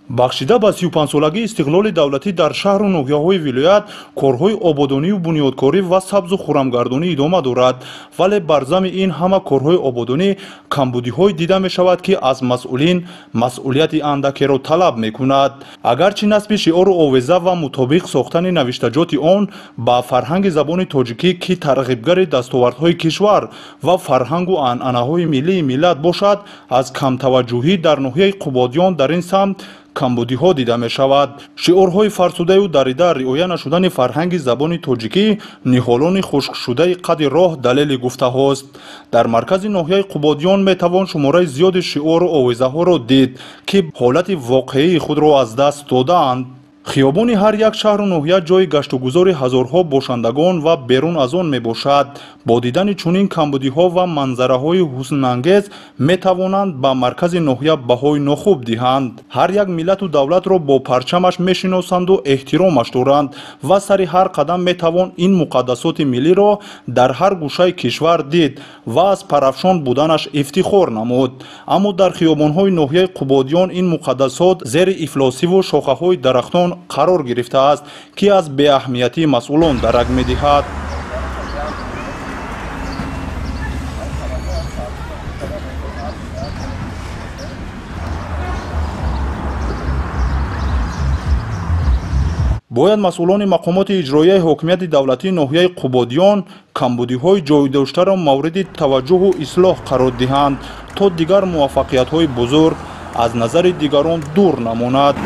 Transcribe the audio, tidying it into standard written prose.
Бахшида ба 35-солагии истиқлоли давлатӣ дар шаҳру ноҳияҳои вилоят корҳои ободонию бунёдкорӣ ва сабзу хуррамгардонӣ идома дорад. Вале бар зами ин ҳама корҳои ободонӣ камбудиҳое дида мешавад, ки аз масъулин масъулияти андакеро талаб мекунад. Агарчи насби шиору овеза ва мутобиқ сохтани навиштаҷоти он ба фарҳанги забони тоҷикӣ, ки тарғибгари дастовардҳои кишвар ва фарҳангу анъанаҳои миллии миллат бошад, аз камтаваҷҷӯҳӣ дар ноҳияи Қубодиён дар ин самт камбудиҳо дида мешавад. Шиорҳои фарсудаю дарида, риоя нашудани фарҳанги забони тоҷикӣ, ниҳолони хушкшудаи қади роҳ далели гуфтаҳост. Дар маркази ноҳияи Қубодиён метавон шумораи зиёди шиору овезаҳоро дид, ки ҳолати воқеии худро аз даст додаанд. Хиёбони ҳар як шаҳру ноҳия ҷойи гаштугузори ҳазорҳо бошандагон ва берун аз он мебошад. Бо дидани чунин камбудиҳо ва манзараҳои ҳуснангез метавонанд ба маркази ноҳия баҳои нохуб диҳанд. Ҳар як миллату давлатро бо парчамаш мешиносанду эҳтиромаш доранд ва сари ҳар қадам метавон ин муқаддасоти миллиро дар ҳар гӯшаи кишвар дид ва аз парафшон буданаш ифтихор намуд. Аммо дар хиёбонҳои ноҳияи Қубодиён ин муқаддасот зери ифлосиву шохаҳои дарахтон қарор гирифтааст, ки аз беаҳамиятии масъулон дарак медиҳад. Бояд масъулони мақомоти иҷроияи ҳокимияти давлатии ноҳияи Қубодиён камбудиҳои ҷойдоштаро мавриди таваҷҷӯҳу ислоҳ қарор диҳанд, то дигар муваффақиятҳои бузург аз назари дигарон дур намонад.